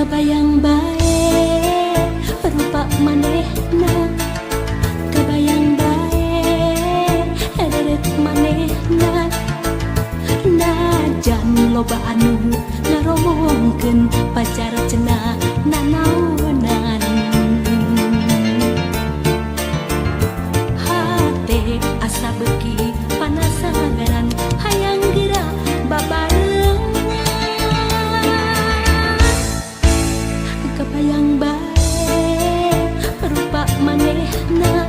Kabayang bae rupa manehna, kabayang bae reret manehna. Najan loba anu ngaromongkeun pacar cenah nanaonan, hate asa beuki panasaran, hayang geura babarengan. Kabayang bae rupa manehna,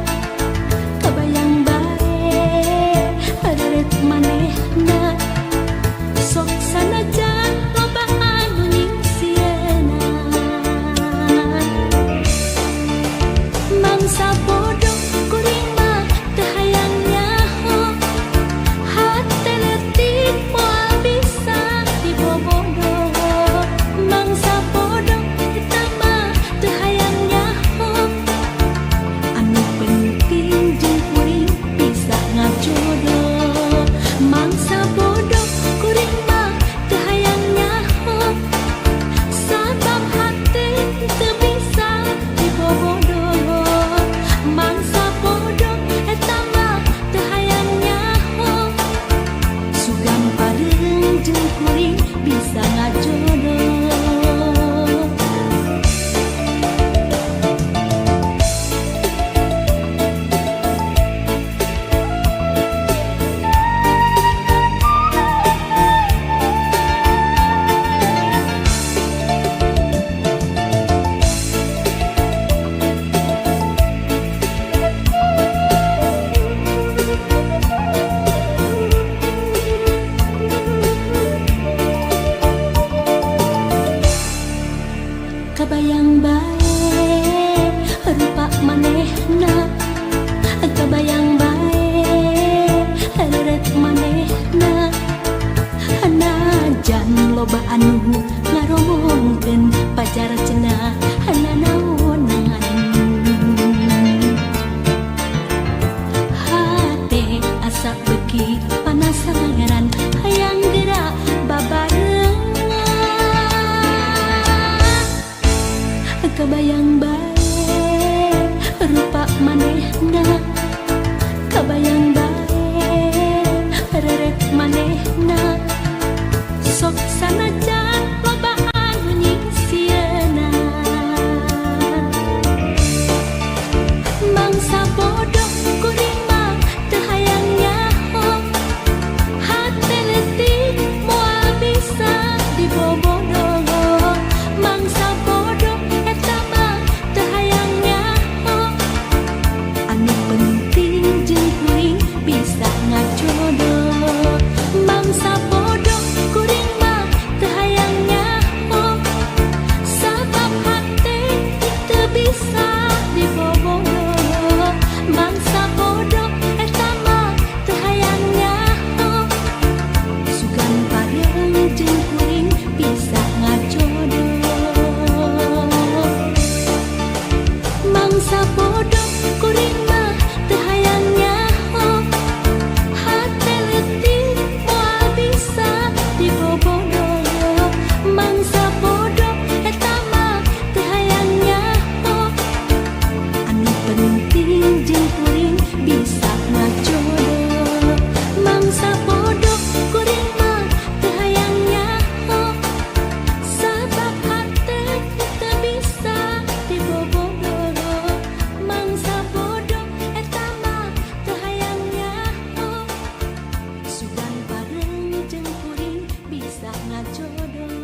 kabayang bae reret manehna. Sok sanajan loba anu nyingsieunan, mangsa bodoh kuring mah teu hayang nyaho. Hate leutik moal bisa dibobodo. Mangsa bodoh eta mah teu hayang nyaho. Anu penting jeung kuring bisa ngajodoh. Mangsa bodoh kuring mah teu hayang nyaho, sabab hate teu bisa dibobodo. Mangsa bodoh eta mah teu hayang nyaho. Sugan bareng jeung kuring bisa ngajodoh. Kabayang bae rupa manehna, kabayang bae reret manehna. Najan loba anu ngaromongkeun pacar cenah nanaonan, hate asa beuki panasaran, hayang geura babarengan. Kabayang bae rupa manehna, kabayang bae reret manehna. Sok sanajan loba anu nyingsieunan, mangsa bodoh kuring mah teu hayang nyaho. Hate leutik moal bisa dibobodo. Mangsa bodoh eta mah teu hayang nyaho. Anu penting jeung kuring bisa ngajodoh. Mangsa bodoh kuring mah teu hayang nyaho, sabab hate teu bisa dibobodo. Mangsa bodoh eta mah teu hayang nyaho. Sugan bareng jeung kuring bisa ngajodoh. Mangsa bodoh kuring mah teu hayang nyaho. Hate leutik moal bisa dibobodo. Mangsa bodoh eta mah teu hayang nyaho. Anu penting jeung kuring bisa ngajodoh. Mangsa bodoh kuring mah teu hayang nyaho, sabab hate teu bisa dibobodo. Mangsa bodoh eta mah teu hayang nyaho. Sugan bareng jeung kuring bisa ngajodoh.